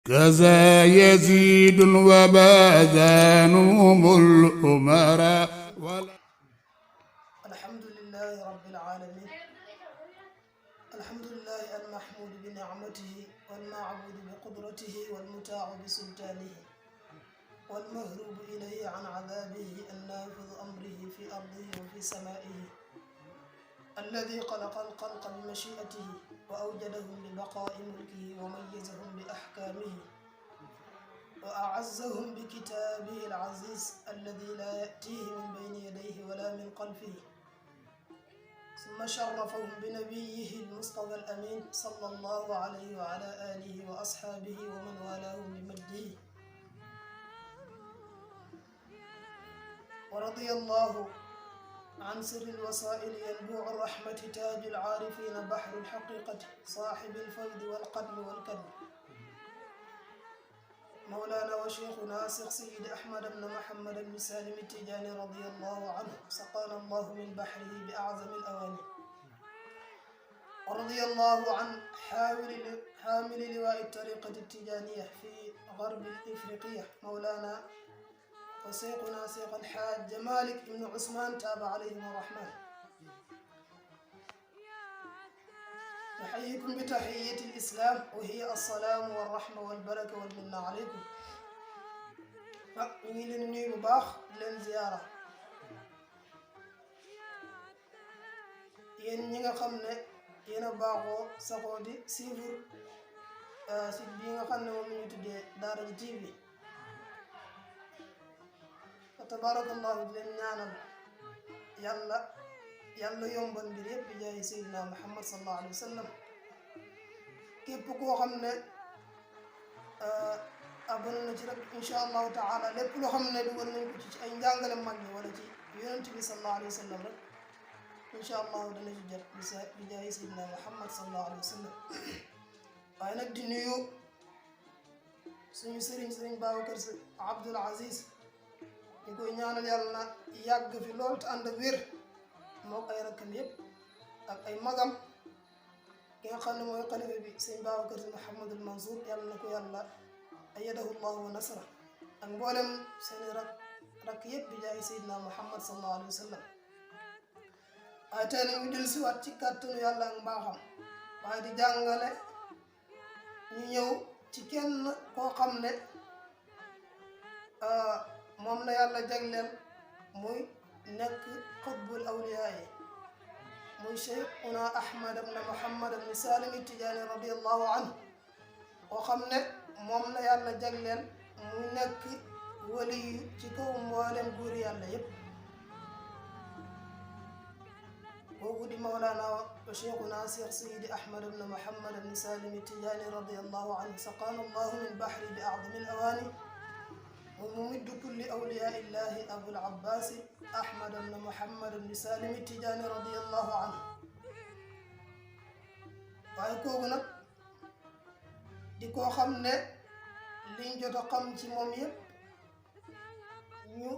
كذا يزيد وباذانهم الأمراء. الحمد لله رب العالمين. الحمد لله المحمود بنعمته والمعبود بقدرته والمطاع بسلطانه والمهروب إليه عن عذابه النافذ أمره في أرضه وفي سمائه الذي خلق الخلق بمشيئته وأوجدهم لبقاء ملكه وميزهم بأحكامه وأعزهم بكتابه العزيز الذي لا يأتيه من بين يديه ولا من خلفه، ثم شرفهم بنبيه المصطفى الأمين صلى الله عليه وعلى آله وأصحابه ومن والاهم بمجده. ورضي الله عن سر الوسائل ينبوع الرحمة تاج العارفين بحر الحقيقة صاحب الفيض والقدم والكدم مولانا وشيخنا شيخ سيد أحمد بن محمد بن سالم التجاني رضي الله عنه سقانا الله من بحره بأعظم الأواني. ورضي الله عن حامل لواء الطريقة التجانية في غرب الإفريقية مولانا وشيخنا شيخ الحاج مالك بن عثمان تاب عليهم الرحمن. نحييكم بتحية الإسلام وهي السلام والرحمة والبركة والمنة عليكم. ñu ngi leen nuyu bu baax di leen ziyaara yéen ñi nga xam ne yéen a baaxoo saxoo di suivre site bi nga xam ne moom la ñu tuddee Daara J TV. fa tabarakallahu di leen ñaanal yàlla yombal mbir yëpp bi jaay Seydina Muhammad sallallahu alayhi wa sallam. képp koo xam ne abonné na ci rek incha allahu taala lépp loo xam ne dugal nañ ko ci ay njàngale mag ñi wala ci yonent bi sallallahu alayhi wa sallam rek incha allahu dana ci jot bi jaay Seydina Muhammad sallallahu alayhi wa sallam. waaye nag di nuyu suñu sëriñ Babacar Sy Abdoul Aziz di koy ñaanal yàlla na yàgg fi lool te ànd ak wér mook ay rakkam yëpp ak ay magam ki nga xam ne mooy xalifa bi sëñ Babacar Sy Mouhamadul Mansour yàlla na ko yàlla ayadahu llahu wa nasra ak mboolem seeni rakk yëpp bi jaay Seydina Muhammad sallallahu alayhi wa sallam. waaye tey nag ñu dellu si waat ci kàttanu yàlla ak mbaaxam waaye di jàngale ñu ñëw ci kenn koo xam ne moom la yàlla jagleel muy nekk xutbul awliyaa yi muy Cheikhuna Ahmad ibn Muhammad ibn Salim Tijaani radiyallahu anhu koo xam ne moom la yàlla jagleel muy nekk waliyu ci kaw mboolem góori yàlla yépp. kooku di mawlaana wa Cheikhuna Cheikh Seydi Ahmad ibn Muhammad ibn Salim Tijaani radiyallahu anhu saqaana allahu min bahri bi a'zami al-awaani وممد كل أولياء الله أبو العباس أحمد بن محمد بن سالم التجاني رضي الله عنه. waaye kooku nag di koo xam ne liñ jot a xam ci moom yëpp ñu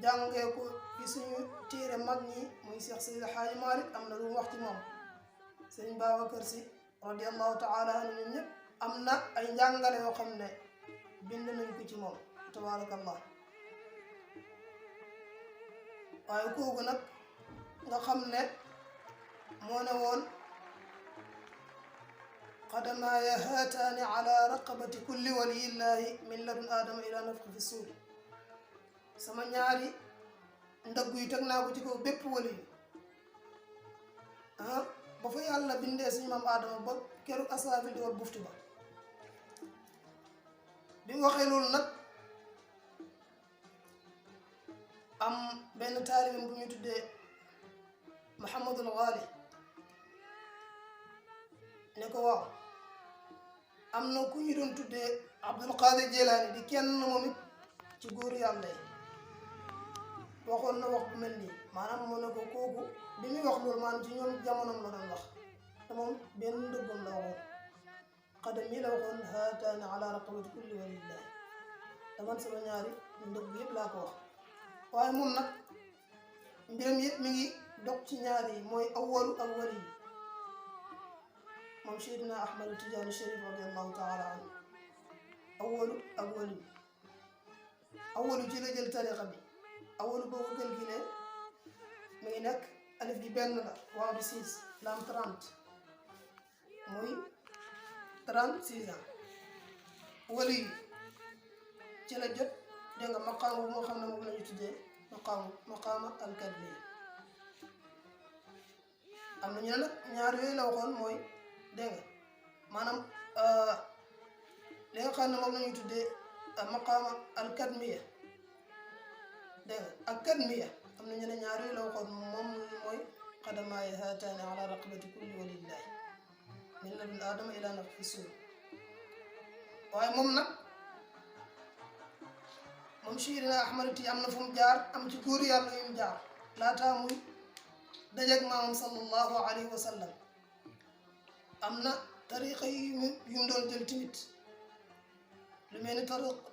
jàngee ko ci suñu téere mag ñi muy Cheikh Seydi Hadji Malick am na lu mu wax ci moom. Sëriñ Babacar Sy radiyallahu taala anhu ñun ñëpp am na ay njàngale yoo xam ne bind nañ ko ci moom tabarakallah. waaye kooku nag nga xam ne moo ne woon qadamaaya haataani ala raqabati kulli waliyillahi min ladun aadama ila nafxi fi suur. sama ñaari ndagg yu teg naa ko ci kaw bépp waliyu ba fa yàlla bindee suñu maam aadama ba keroog asrafil di war bufti ba. bi mu waxee loolu nag am benn taalibam bu ñu tuddee Muhammadul Ghali ne ko waaw am na ku ñu doon tuddee Abdul Qadir Jilani di kenn moom it ci góor yàlla yi waxoon na wax bu mel nii maanaam moo ne ko kooku bi muy wax loolu maanaam ci ñoom jamonoom la doon wax te moom benn ndëggam la waxoon xadam yi la waxoon haataani ala raqabati kulli walillah te man sama ñaari ndëgg yëpp laa ko wax. waaye moom nag mbiram yëpp mi ngi dog ci ñaari yi mooy awwalu awwali yi moom Seydina Ahmad Tijaani Sharif radiyallahu taala anhu awalu ak wali awalu ci la jël tariqa bi awalu boo ko calculé mi ngi nekk alif gi benn la waaw bi 6 lam 30 muy 36 ans wali ci la jot dégg nga maqaama moo xam ne moom la ñu tuddee maqaama al-kadmi am na ñu ne nag ñaar yooyu la waxoon mooy dégg nga maanaam li nga xam ne moom la ñuy tuddee maqaama al-kadmiya dégg nga ak kadmiya am na ñu ne ñaar yooyu la waxoon moom mooy qadamaaya haataani ala raqabati kulli walillahi min ladun aadama ila nafxi suur waaye moom nag moom Seydina Ahmad Tijaan am na fu mu jaar am ci góor yàlla yu mu jaar laataa muy dajeeg maamam sallallahu alayhi wa sallam am na tariqa yu mu doon jël tamit lu mel ni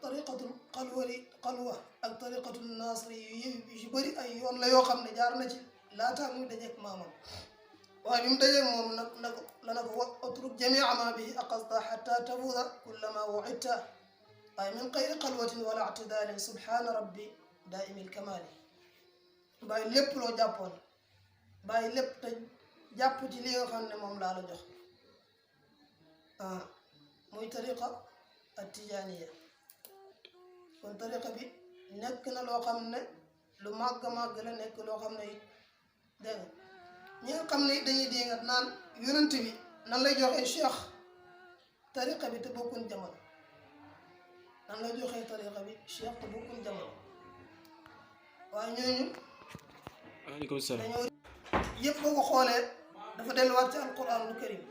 tariqatul xalwa ak tariqatul nasri yu bëri ay yoon la yoo xam ne jaar na ci laataa muy dajeeg maamam waaye bi mu dajeeg moom nag la na ko utruk jamia ma bihi aqasta xata tafuda kullama wucidta waaye min xayri xalwatin wala ictidaalin subhaana rabbi daaimil kamaali bàyyi lépp loo jàppoon bàyyi lépp te jàpp ci li nga xam ne moom laa la jox muy tariqa at tijaaniya kon tariqa bi nekk na loo xam ne lu màgg màgg la nekk loo xam ne it dégg nga ñi nga xam ne it dañuy dingat naan yonent bi nan lay joxee cheikh tariqa bi te bokkuñ jamono nan lay joxee tariqa bi cheikh te bokkuñ jamono waaye ñooñu waaleykum salaam dañoo yëpp boo ko xoolee dafa delluwaat ci alquranul karim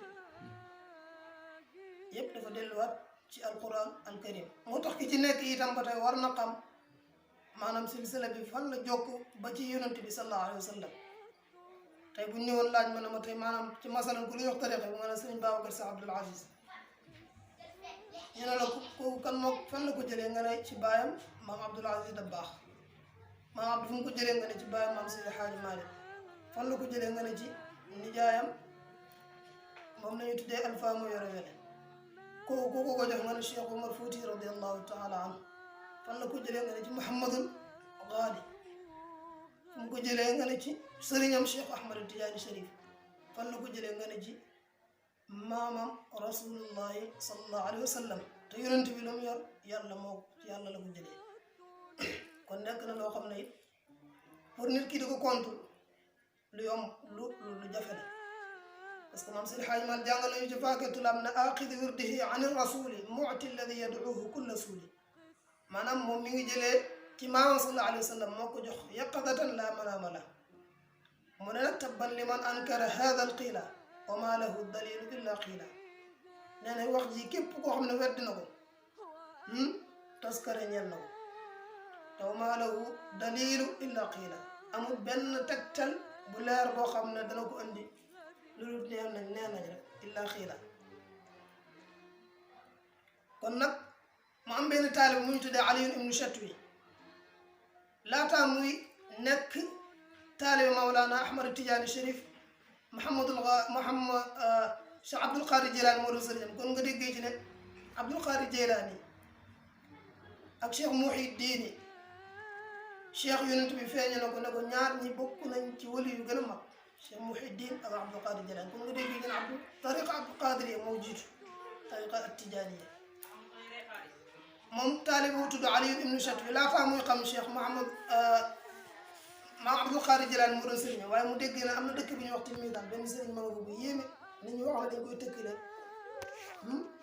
yëpp dafa delluwaat ci alquran al karim moo tax ki ci nekk itam ba tey war na xam maanaam silsila bi fan la jokk ba ci yonent bi sallallahu alayhi wa sallam tey bu ñu ñëwoon laaj ma ne ma tey maanaam ci masalan ku lu yox tariqa bi ma ne sëriñ Babacar Sy Abdoul Aziz ñu ne la kooku kan moo fan la ko jëlee nga ne ci baayam maam Abdoul Aziz Dabakh maam Abdou fu mu ko jëlee nga ne ci baayam maam Seydi Hadji Malick fan la ko jëlee nga ne ci nijaayam moom la ñu tuddee alpha moo yore wele kooku ko jox nga ne Cheikh Omar Fouti radiallahu taala anhu fan la ko jëlee nga ne ci Mouhamadul Ghali fu mu ko jëlee nga ne ci sëriñam Cheikh Ahmad Tidiane Cherif fan la ko jëlee nga ne ci maamam rasulullahi sallallahu alayhi wa sallam te yonent bi lu mu yor yàlla la ko jëlee kon nekk na loo xam ne it pour nit ki di ko compte lu yomb lu jafe la parce que maam Seydi Hadji Malick jàngal nañu ci faaketul am na aqidi wirdihi an rasuli mu'ti alladi yad'uhu kulla suuli maanaam moom mi ngi jëlee ci maamam sallallahu alayhi wa sallam moo ko jox yaqadatan la manaama la mu ne nag tabban liman ankara hada alqiila wa ma lahu dalilu illa qiila nee na wax ji képp koo xam ne weddi na ko taskare ñeel na ko te wa ma lahu dalilu illa qiila amul benn tegtal bu leer boo xam ne dana ko andi loolu nee nañ rek illa qiila kon nag mu am benn taalib mu ñu tuddee Aliyun ibnu Chatwi laataa muy nekk taalibi Mawlana Ahmad Tidiane Cherif Cheikh Abdul Qadir Jeylaani moo doon sëriñam kon nga déggee ci ne Abdul Qadir Jeylaani ak Cheikh Muhyiddin Cheikh yonent bi feeñe na ko ne ko ñaar ñi bokk nañ ci wali yu gën a mag Cheikh Muhyiddin ak Abdul Qadir Jeylaani kon nga déggee ci ne tariqa Abdul Qadir yi moo jiitu tariqa at-Tijaaniyya moom taalibi bu tudd Ali ibnu Chatwi laataa muy xam Cheikh maam Abdul Qadir Jeylaani moo doon sëriñam waaye mu dégg ne am na dëkk bi ñuy wax Tilmisaan benn sëriñ ma nga bu yéeme nit ñi wax ne dañ koy tëkkale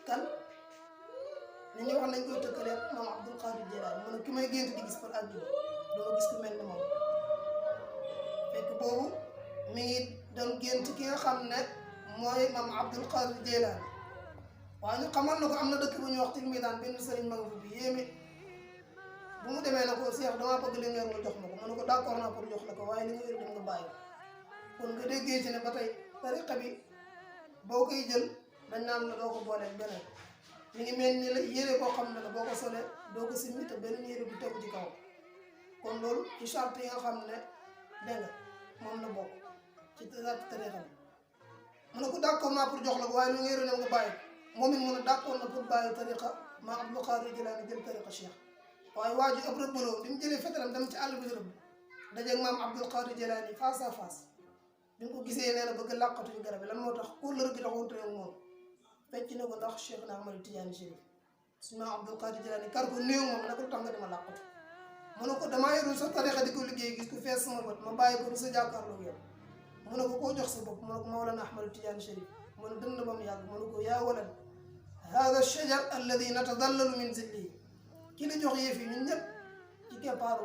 kan nit ñi wax nañ koy tëkkale maam Abdul Qadir Jeylaani mu ne ki may gént di gis par àdduna doo gis ku mel ne moom fekk boobu mi ngi doon gént ki nga xam ne mooy maam Abdul Qadir Jeylaani waaye ñu xamal na ko am na dëkk bu ñuy wax Tilmisaan benn sëriñ ma nga bu yéeme bu mu demee na ko Cheikh damaa bëgg li nga yor nga jox ma ko mu ne ko d'accord naa pour jox la ko waaye li nga yor dem nga bàyyi kon nga déggee ci ne ba tey tariqa bi boo koy jël dañ naan la doo ko boolee beneen mi ngi mel ni la yére boo xam ne la boo ko solee doo ko simmi te beneen yére bu tegu ci kaw kon loolu ci charte yi nga xam ne dégg nga moom la bokk ci tariqa bi mu ne ko d'accord naa pour jox la ko waaye li nga yor dem nga bàyyi moom it mu ne d'accord na pour bàyyi tariqa ma Abdul Qadir Jilaani jël tariqa cheikh waaye waa ji ab rëbbaloo bi mu jëlee fetalam dem ci àll bi di rëbb dajeeg maam Abdul Qadir Jilaani face à face bi mu ko gisee nee na bëgg làqatu ci garab yi lan moo tax kóllëre gi taxoon ak moom fecc na ko ndax Cheikh na Ahmad Tidiane Chérif su maam Abdul Qadir Jilaani kar ko néew moom ne ko lu tax nga dima làqatu mu ne ko damaa yorul sa tariqa di ko liggéey gis ko fees sama bët ma bàyyi ko du sa jàkkaarloo yow mu ne ko koo jox sa bopp mu ne ko Mawlana Ahmad Tidiane Chérif mu ne dënn ba mu yàgg mu ne ko yaa walad hada shajar alladi natadallalu min zillihi ki la jox yëf yi ñun ñëpp ci keppaaru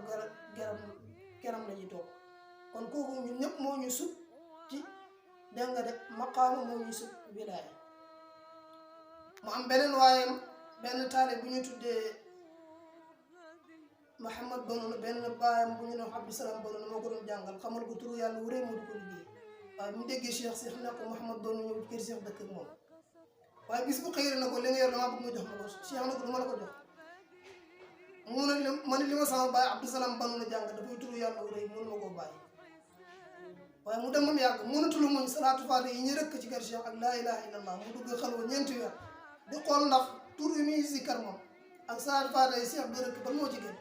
keram la ñuy toog kon kooku ñun ñëpp moo ñu sut ci dégg nga de maqaama moo ñu sut wilaaya mu am beneen waayam benn taale bu ñu tuddee Mouhamad Banouna benn baayam bu ñu ne Abdou Salam Banouna moo ko doon jàngal xamal ko turu yàlla wuree moo di ko liggéey waaye mu déggee Cheikh ne ko Mouhamad Banouna ñëw kër Cheikh dëkk ak moom waaye bis bu xëyri na ko li nga yor damaa bëgg nga jox ma ko Cheikh na ko du ma la ko jox mu ne ma ne li ma sama baay Abdou Salam Banouna jàng dafay turu yàlla wuree mënu ma koo bàyyi waaye mu dem moom yàgg mënatulu muñ salaatu faate yi ñu rëkk ci kër Cheikh ak laa ilaha illallah mu dugg xalwa ñeenti weer di xool ndax tur yi muy zikkar moom ak salaatu faate yi Cheikh bi rëkk ban moo ci gën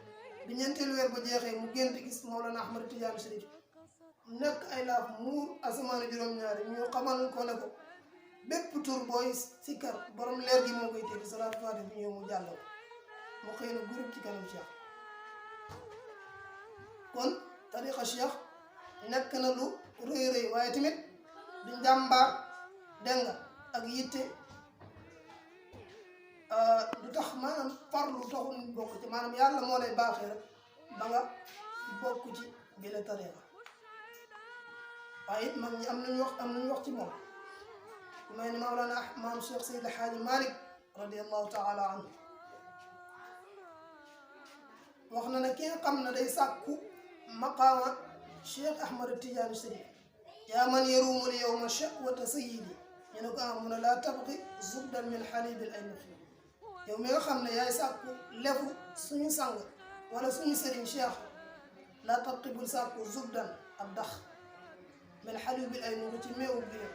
bi ñeenteelu weer ba jeexee mu gént gis Mawlana Ahmad Tidiane Chérif nekk ay laaf muur asamaanu juróom-ñaari ñu xamal ko ne ko bépp tur booy sikkar borom leer gi moo koy téye salaatu faate bi ñëw mu jàll mu xëy na groupe ci kanam Cheikh kon tariqa Cheikh nekk na lu rëy rëy waaye tamit du njàmbaar dégg nga ak yitte du tax maanaam farlu taxul ñu bokk ci maanaam yàlla moo lay baaxee rek ba nga bokk ci bile tariqa waaye it mag ñi am nañu wax ci moom ku mel ni Mawlana maam Cheikh Seydi Hadji Malick radiallahu taala anhu wax na ne ki nga xam ne day sàkku maqaama Cheikh Ahmad Tidiane Chérif yaa man yaruumul yawma sha'wata sayyidi ñu ne ko mu ne laa tabqi zubdan min xalibil ay nuxi yow mi nga xam ne yaay sàkku lefu suñu sang wala suñu sëriñ Cheikh laa tabqi bul sàkku zubdan ab dax min xalibil ay nuxi ci meewu gilem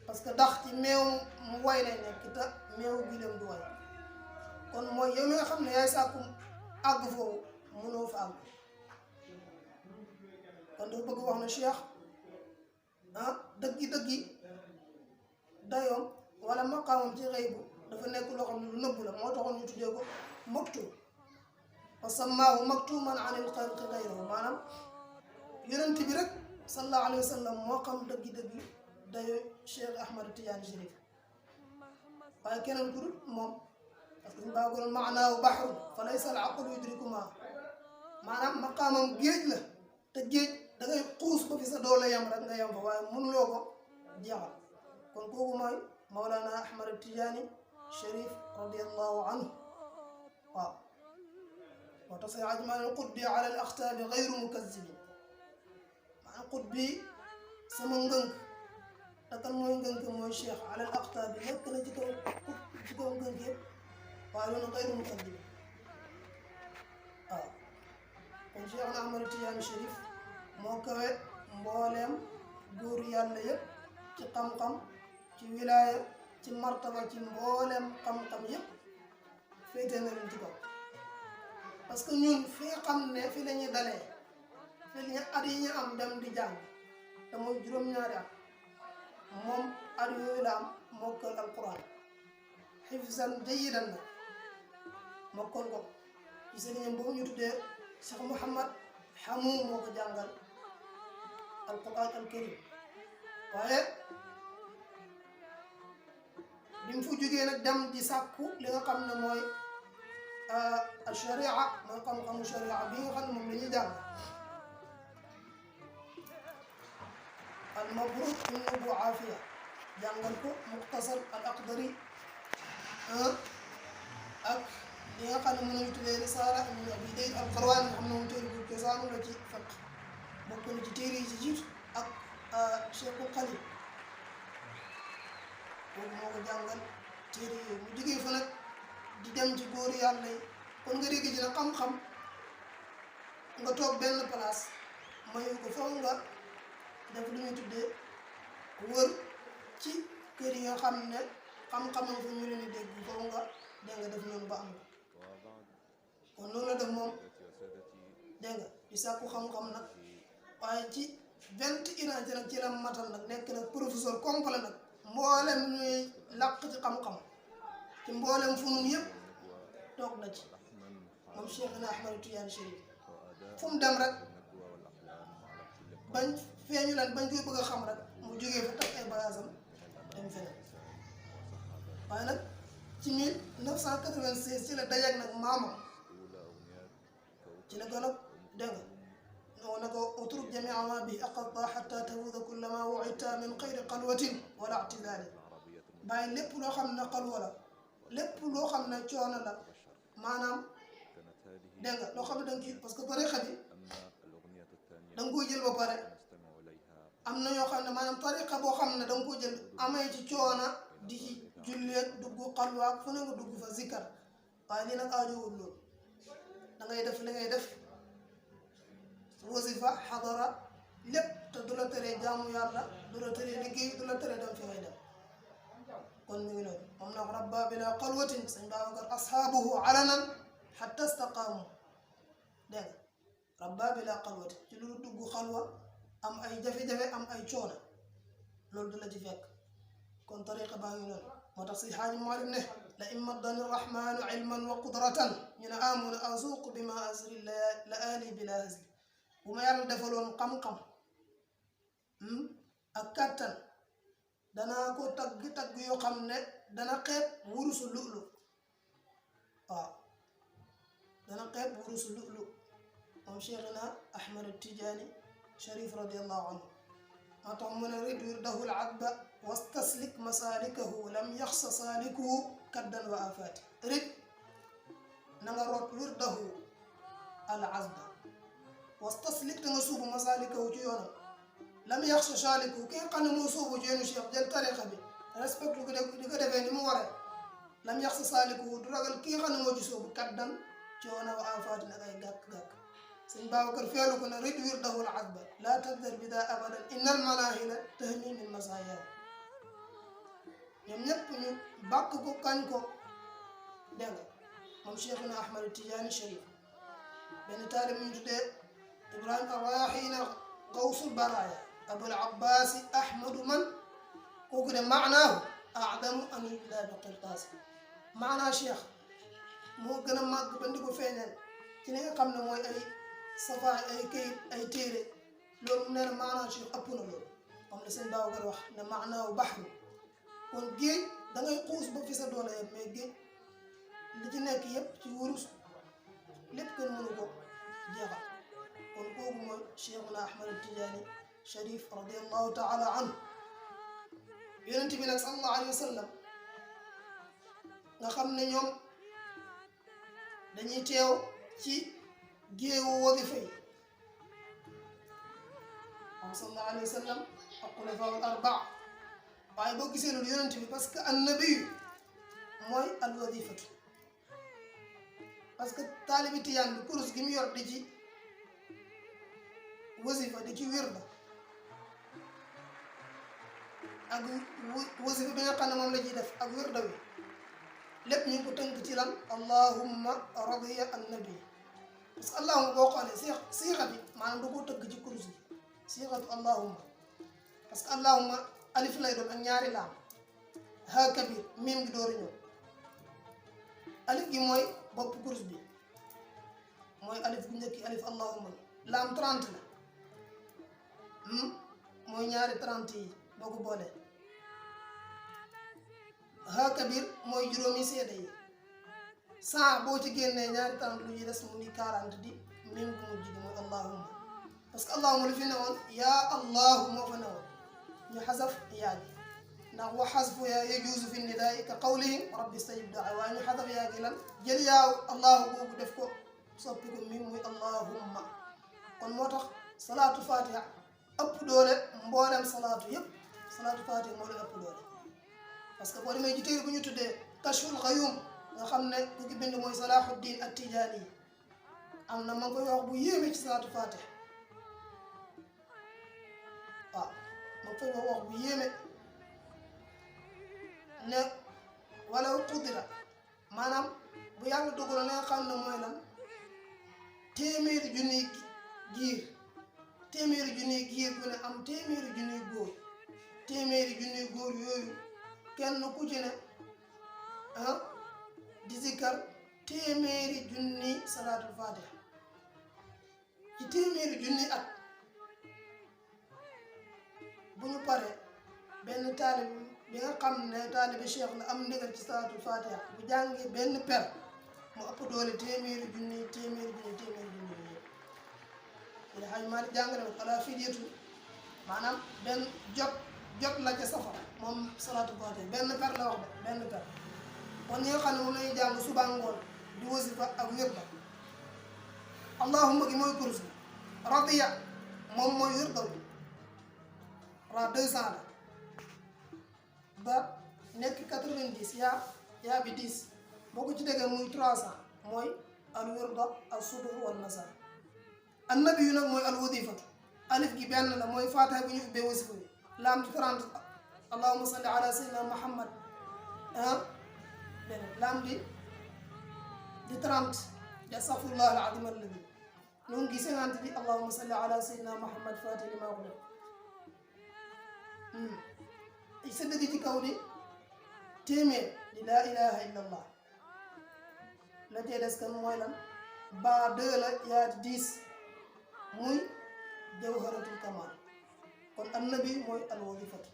parce que dax ci meew mu way lay nekk te meewu gilem du way kon mooy yow mi nga xam ne yaay sàkku àgg foofu mënoo fa àgg kon dafa bëgg wax ne Cheikh dëggi dayoom wala maqaamam ci xëybu dafa nekk loo xam ne lu nëbbu la moo taxoon ñu tuddee ko maktum wa sammaahu maktuman anil xalqi xayrahu maanaam yonent bi rek sallallahu alayhi wa sallam moo xam dëggi dayoo Cheikh Ahmad Tidiane Chérif waaye keneen ku dul moom parce que ñu baa goon maanaahu bahrun fa laysa al aqlu yudriku ma maanaam maqaamam géej la te géej da ngay xuus ba fi sa doole yam rek nga yam fa waaye mënuloo ko jeexal kon kooku mooy Mawlana Ahmad Tidiane Chérif radiallahu anhu waaw moo tax say ajmaal qutbi ala al axtaabi gayru mukazibin maanaam qutbi sama ngënk te kan mooy ngënk mooy Cheikh ala al axtaabi nekk na ci kaw ngënk yëpp waaye loolu gayru mukazibin waaw kon Cheikh Ahmad Tidiane Chérif moo kawe mbooleem góor yàlla yëpp ci xam-xam ci wilaaya ci martaba ci mbooleem xam-xam yëpp féete na leen ci kaw parce que ñun fi nga xam ne fi la ñuy dalee fi la ñu at yi ñu am dem di jàng te mooy juróom-ñaari at moom at yooyu la am mokkal alquran xifsan jayidan na mokkal ko ci sëriñam boobu ñu tuddee Cheikh Mouhamad Hamou moo ko jàngal alquran alkarim waaye bi mu fu jógee nag dem di sàkku li nga xam ne mooy sharia mooy xam-xamu sharia bi nga xam ne moom la ñuy jàng al mabruk min Abu Afiya jàngal ko muxtasar al aqdari ak li nga xam ne mën nañu tuddee risaala min Abi Zayd al Qarwaan nga xam ne moom téere bu cosaanu la ci fiqh bokk na ci téere yi ci jiitu ak Cheikhul Khalil boobu moo ko jàngal téere yooyu mu jógee fa nag di dem ci góor yàlla yi kon nga dégg ci nag xam-xam nga toog benn place mayu ko foog nga def lu ñuy tuddee wër ci kër yi nga xam ne xam-xamam fa ñu leen di dégg foog nga dégg nga def noonu ba am ko kon noonu la def moom dégg nga di sàkku xam-xam nag waaye ci 21 ans nag ci la matal nag nekk nag professeur complet nag mboolem ñuy làq ci xam-xam ci mboolem funun yëpp toog na ci moom Cheikhna Ahmad Tidiane Chérif fu mu dem rek bañ feeñu leen bañ koy bëgg a xam rek mu jógee fa teg ay bagaasam dem feneen waaye nag ci 1996 ci la dajeeg nag maamam ci la gën a dégg nga ne ko utruk jamia ma bi aqadta xata tafuuda kulla ma wucita min xayri xalwatin wala ictidaali bàyyi lépp loo xam ne xalwa la lépp loo xam ne coono la maanaam dégg nga loo xam ne da nga ciy parce que tariqa bi da nga koy jël ba pare am na ñoo xam ne maanaam tariqa boo xam ne da nga koy jël amee ci coona di ci julleeg dugg xalwaak fu ne nga dugg fa zikkar waaye lii nag aajowul loolu da ngay def li ngay def wasifa xadara lépp te du la teree jaamu yàlla du la teree liggéey du la teree dem fi ngay dem kon mi ngi noonu moom nag rabba bila xalwatin sëñ Babacar ashaabuhu alanan xatta staqaamu dégg nga rabba bila xalwatin ci lu dugg xalwa am ay jafe-jafe am ay coona loolu du la ci fekk kon tariqa baa ngi noonu moo tax si xaaji Maalik ne la immaddani rahmanu ilman wa qudratan ñu ne amuna asuuq bi ma asri la ali bila hasli bu ma yàlla defaloon xam-xam ak kàttan danaa ko tagg yoo xam ne dana xeeb wurusu lu'lu waaw dana xeeb wurusu lu'lu moom Cheikhna Ahmad Tidiane Chérif radiallahu anhu moo tax mu ne rid wirdahu al adba wastaslik masalikahu lam yaxsa salikuhu kaddan wa afaati rid na nga root wirdahu al azba wastaslik te nga suubu masalikahu ci yoonam lam yaxsa salikuhu ki nga xam ne moo suubu ci yoonu Cheikh jël tariqa bi respecte ko di ko defee ni mu waree lam yaxsa salikuhu du ragal ki nga xam ne moo ci suubu kaddan coono wa afaati nag ay gàkk-gàkk sëñ Babacar feelu ko ne rid wirdahu al azba laa tabdar bida abadan inna al manahila tahmi min masaya ñoom ñëpp ñu bàkk ko kañ ko dégg nga moom Cheikhna Ahmad Tidiane Chérif benn taalib ñu tuddee Ibrahima Rayaxiina Gawsul Baraaya Abul Abbaasi Ahmadu man kooku de maanaahu aadamu an yubda bi qirtaas maanaa Cheikh moo gën a màgg ba ndi ko feeñal ci li nga xam ne mooy ay safaay ay kayit ay téere loolu nee na maanaa Cheikh ëpp na loolu comme le sëñ Babacar wax ne maanaahu baxru kon géej da ngay xuus ba fi sa doole yëpp mais géej li ci nekk yëpp ci wurus lépp kenn mënu ko jeexal kon kooku mooy Cheikhuna Ahmad Tidiane Chérif radiallahu taala anhu yonent bi nag sallallahu alayhi wa sallam nga xam ne ñoom dañuy teew ci géewu wadifa yi moom sallallahu alayhi wa sallam ak xulafaa al arbaa waaye boo gisee loolu yonent bi parce que annabiyu mooy al wadifatu parce que taalibi tiyaan bi kurus gi mu yor di ci wasifa di ci wirda ak wasifa bi nga xam ne moom la ciy def ak wirda wi lépp ñu ngi ko tënk ci lan allahumma radiya annabi parce que allahumma boo xoolee siixa bi maanaam da koo tëgg ci kurus gi siixatu allahumma parce que allahumma alif lay doon ak ñaari laam ha kabir miim gi dooru ñëw alif gi mooy bopp kurus bi mooy alif bu njëkki alif allahumma laam 30 la mooy ñaari 30 yi boo ko boolee ha kabir mooy juróomi seede yi 100 boo ci génnee ñaari 30 lu ñuy des mu ni 40 di miim gu mujj gi mooy allahumma parce que allahumma lu fi newoon yaa allahu moo fa newoon ñu xasaf yaa gi ndax wa xasfu yaa yajuuzu fi nidaai ka qawlihim rabbi stajib daa waaye ñu xasaf yaa gi lan jël yaaw allahu boobu def ko soppi ko mi muy allahumma kon moo tax salaatu fatiha ëpp doole mboolem salaatu yëpp salaatu fatiha moo leen ëpp doole parce que boo demee ci téere bu ñu tuddee kashful xayum nga xam ne ku ki bind mooy salahuddin at tijaani am na ma koy wax bu yéeme ci salaatu fatiha waaw ma koy wax bu yéeme ne walaw qudira maanaam bu yàlla dogal na nga xam ne mooy lan téeméeri junniy giir bu ne am téeméeri junniy góor yooyu kenn ku ci ne di zikkar téeméeri junniy salaatul fatiha ci téeméeri junniy at bu ñu paree benn taalib bi nga xam ne taalibi cheikh la am ndigal ci salaatul fatiha bu jàngee benn per mu ëpp doole téeméeri junni yi xaj maa di jàngale ko ala fidyatu maanaam benn jot la ca safara moom salaatul fatiha benn per la wax de benn per kon ñi nga xam ne moom lañuy jàng suba ngoon di wasifa ak wirda allahumma gi mooy kurus bi radiya moom mooy wirda bi ra 200 la ba nekk 90 yaa bi 10 boo ko ci déggee muy 300 mooy al wirda al sudur wal nasar annabi yu nag mooy al wadifatu alif gi benn la mooy fatiha bu ñu ubbee wasifa bi laam di 30 allahumma salli ala sayyidina muhammad laam di 30 di astaghfirullah al azim alladi noonu gi 50 di allahumma salli ala sayyidina muhammad fatih lima ughliq sa dëgg ci kaw di téeméer di laa ilaha illa allah la tee des kan mooy lan ba 2 la yaa di 10 muy jawharatul kamal kon annabi mooy al wadifatu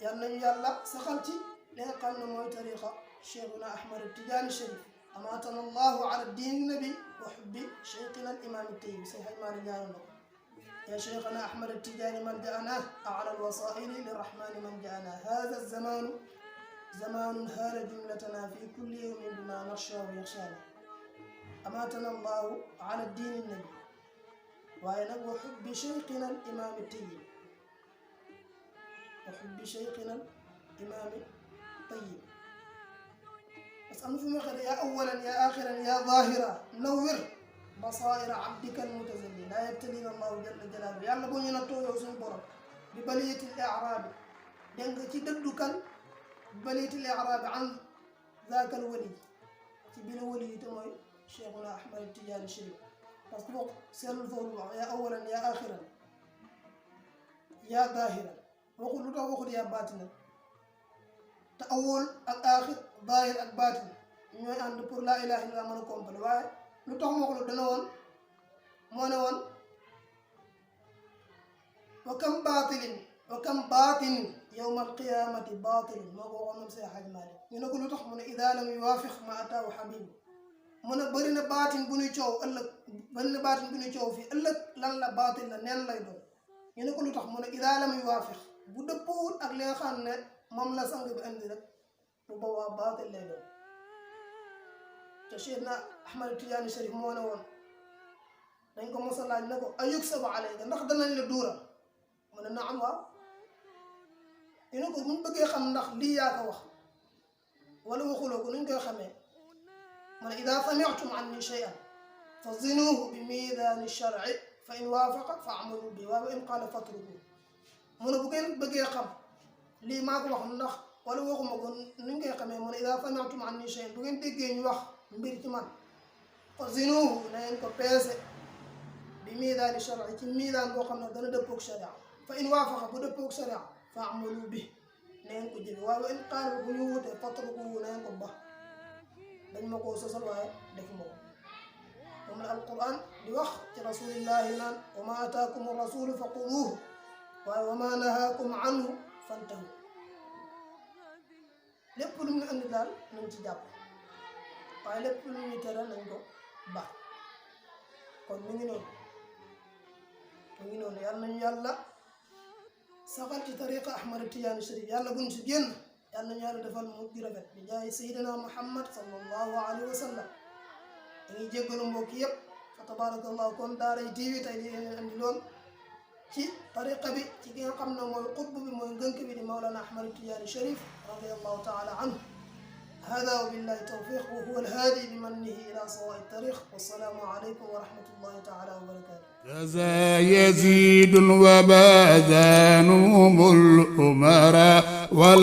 yal nañu yàlla saxal ci li nga xam ne mooy tariqa cheikhuna ahmad tijaani sharif amaatana allahu ala diini nabi wa xubbi cheikhina al imam tayyib say xaj maa di ñaanal ko يا شيخنا أحمد التجاني ملجأنا أعلى الوسائل للرحمن ملجأنا هذا الزمان زمان هال جملتنا في كل يوم بما نخشى ويخشانا أماتنا الله على الدين النبي وأنا وحب شيخنا الإمام الطيب أسأل في مخير يا أولا يا آخرا يا ظاهرا نور بصائر عبدك المتزلي لا يبتلينا الله جل جلاله يلا بو ñu nattoo yow suñu borom bi baliyatil i'rab dégg nga ci dëddukan baliyatil i'rab an zaakal wali ci bi la wali te mooy cheikhuna ahmad tijaani sharif parce que boo seetlu foofu wax yaa awalan yaa axiran yaa zaahiran waxul lu tax waxul yaa baatinan te awal ak axir zaahir ak baatin ñooy ànd pour la ilaha illallah mën a complet waaye lu tax moo ko lu dana woon moo ne woon wa kam baatinin yawma alqiyamati baatinin moo ko waxoon moom say xaj maalik ñu ne ko lu tax mu ne ida lam yuwaafiq ma ataahu xabibu mu ne bëri na baatin bu ñuy coow ëllëg fii ëllëg lan la baatin la neen lay doon ñu ne ko lu tax mu ne ida lam yuwaafiq bu dëppoowul ak li nga xam ne moom la sang bi indi rek bu boobaa baatin lay doon te Cheikhna Ahmad Tijaani Sharif moo ne woon dañ ko mos a laaj ne ko ayuksabu alayka ndax danañ la duural mu ne naam waaw ñu ne ko buñ bëggee xam ndax lii yaa ko wax wala waxuloo ko nuñ koy xamee mu ne ida sami'tum anni shay'an fa zinuuhu bi miizaani shar'i fa in waafaqa fa amalu bi wa in qaala fatruku mu ne bu ngeen bëggee xam lii maa ko wax ndax wala waxuma ko nuñ koy xamee mu ne ida sami'tum anni shay'an bu ngeen déggee ñu wax mbir ci man fa zinuuhu na ngeen ko peese bi miizaani shar'i ci miizaan boo xam ne dana dëppoog sharia fa in waafaqa bu dëppoog sharia fa amalu bi na ngeen ko jëfe waaye in qaala bu ñu wutee fatruku na ngeen ko ba dañ ma koo sosal waaye defuma ko moom la alquran di wax ci rasulillahi naan wa ma ataakum rasulu fa xuduuhu waaye wa ma nahaakum anhu fantahu lépp lu ñu indi daal nañ ci jàpp waaye lépp lu ñu tere nañ ko baax kon mu ngi noonu yàlla nañu yàlla saxal ci tariqa Ahmad Tijaani Sharif yàlla buñ si génn yàlla nañu yàlla defal mu di rafet bi jaay sayyidina Muhammad sallallahu alayhi wa sallam dañuy jéggalu mbokk yëpp fa tabarakallahu kon daaray TV tey di leen andi lool ci tariqa bi ci ki nga xam ne mooy xutb bi mooy ngënk bi di Mawlana Ahmad Tijaani Sharif radiyallahu taala anhu هذا وبالله التوفيق وهو الهادي بمنه إلى صواء الطريق والسلام عليكم ورحمة الله تعالى وبركاته جزا يزيد وباذانهم الأمراء ولا